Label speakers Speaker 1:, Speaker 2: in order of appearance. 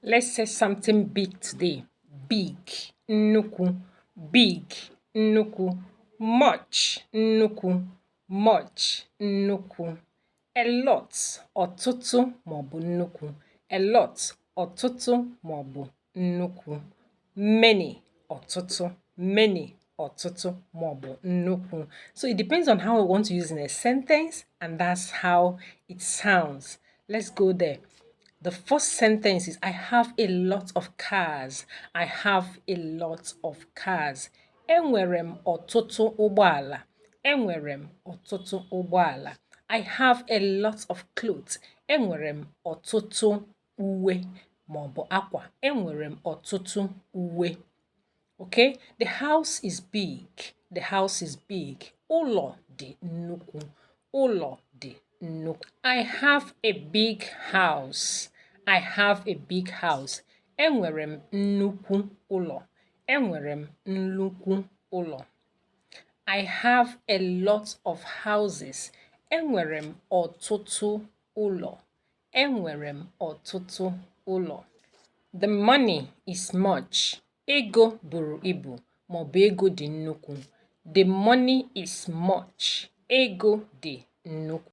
Speaker 1: Let's say something big today. Big, nnukwu, big, nnukwu, much, nnukwu, much, nnukwu. A lot, ọtụtụ maọbụ nnukwu. A lot, ọtụtụ maọbụ nnukwu. Many, ọtụtụ, many, ọtụtụ maọbụ nnukwu. So it depends on how we want to use in a sentence, and that's how it sounds. Let's go there. The first sentence is, "I have a lot of cars." I have a lot of cars. Enwere m ọtụtụ ụgbọala. Enwere m ọtụtụ ụgbọala. I have a lot of clothes. Enwere m ọtụtụ uwe maọbụ akwa. Enwere m ọtụtụ uwe. Okay? The house is big. The house is big. Ụlọ dị nnukwu. Ụlọ dị nnukwu. I have a big house. I have a big house. Enwere m nnukwu ụlọ. Enwere m nnukwu ụlọ. I have a lot of houses. Enwere m ọtụtụ ụlọ. Enwere m ọtụtụ ụlọ. The money is much. Ego buru ibu maọbụ ego dị nnukwu. The money is much. Ego dị nnukwu.